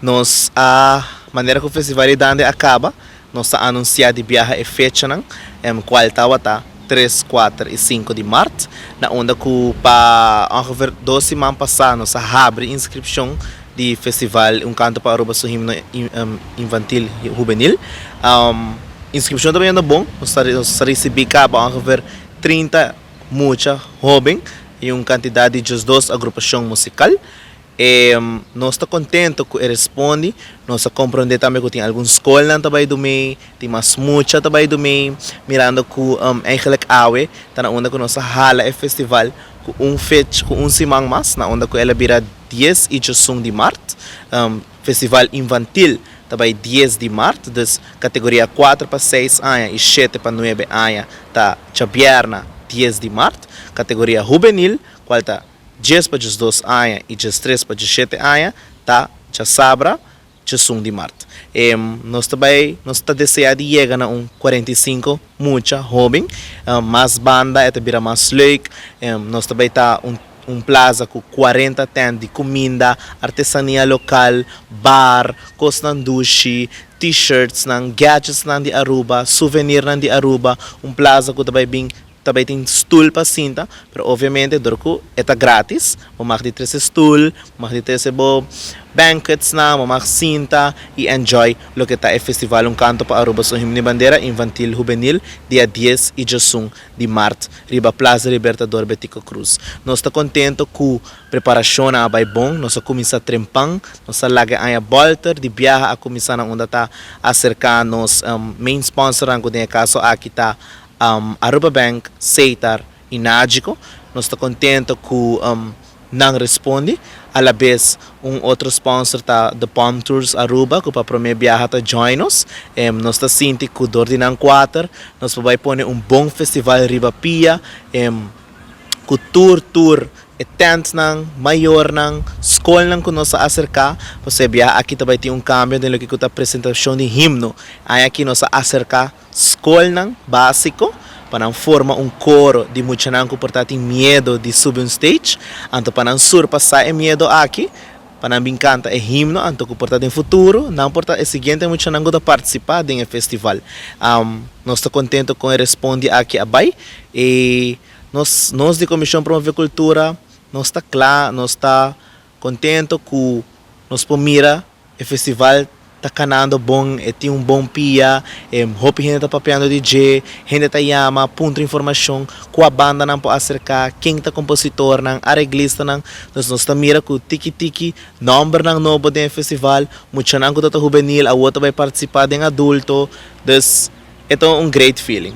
Nos a manera ku Festival di Dande a kaba, nos a anunsiá di biaha e fechanan, kual tabata 3, 4 i 5 di mart, na unda ku pa ongeveer 2 siman pasá nos a habri inskripshon di Festival Un Kanto pa Aruba su Himno Infantil Hubenil. Inskripshon ta bayendo bon, nos a risibí kaba ongeveer 30 mucha hóben i un kantidat di 12 agrupashon musikal. Nos ta kontentu ku e respondé, nos a komprondé tambe ku tin algun skolnan ta bai mee, tin mas mucha ta bai mee, mirando ku eigenlijk awe ta na unda ku nos a hala e festival ku un fecha, ku un siman mas, na unda ku el a bira 10 i 11 di mart. Festival infantil ta bai 10 di mart, dus kategoria 4 pa 6 aña i 7 pa 9 aña ta djabierna 10 di mart. Kategoria hubenil, kual ta 10 pa 12 aña i 3 pa 17 aña, ta djasabra 1 di mart. Nos tambe nos ta deseá di yega na un 45 mucha hóben, mas banda e bira mas leuk. Nos tambe ta un plaza ku 40 tent di kuminda, artesania lokal, bar, kosnan dushi, t-shirts nan, gadgets nan di Aruba, souvenir nan di Aruba, un plaza ku tambe bin tambe tin stul pa sinta, pero obviamente dor ku ta gratis, bo mag di trese stul, bo mag di trese bo banquets nan, bo mag sinta i enjoy loke ta e Festival Un Kanto pa Aruba su Himno i Bandera Infantil Hubenil dia 10 i 11 di mart riba Plaza Libertador Betico Croes. Nos ta kontentu ku preparashon a bai bon, nos a kuminsá trempan, nos a laga aña bolter, di biaha a kuminsá na unda ta aserká nos main sponsor, ku den kaso aki ta Aruba Bank, Setar i Nagico. Nos ta kontentu ku nan respondé. A la bes un otro sponsor ta The Palm Tours Aruba, ku pa promé biaha ta join nos. Nos ta sinti ku dor di nan kuater nos bai pone un bon festival riba pia, ku tur e tentnan, mayornan, skolnan ku nos a aserká, pasobra biaha aki tambe tin un kambio den loke ta presentashon di himno. Aki nos a aserká skolnan básiko pa nan forma un koro di muchanan ku por ta tin miedu di subi un stage, anto pa nan surpasá e miedu aki, pa nan bin kanta e himno, anto ku por ta den futuro, nan por ta e siguiente muchanan ku ta partisipá den e festival. Nos ta kontentu ku e respondé aki a bai i nos di Komishon Promové Kultura, nos ta kla, nos ta kontentu ku nos por mira e festival ta kanando bon, e tin un bon pia, hopi hende ta papiando di dje, hende ta yama, puntra informashon, kua bandanan por aserká, ken ta kompositornan, areglistanan, nos ta mira ku tiki tiki nòmbernan nobo den festival, muchanan ku ta hubenil, awor ta bai partisipá den adulto, dus e ta un great feeling.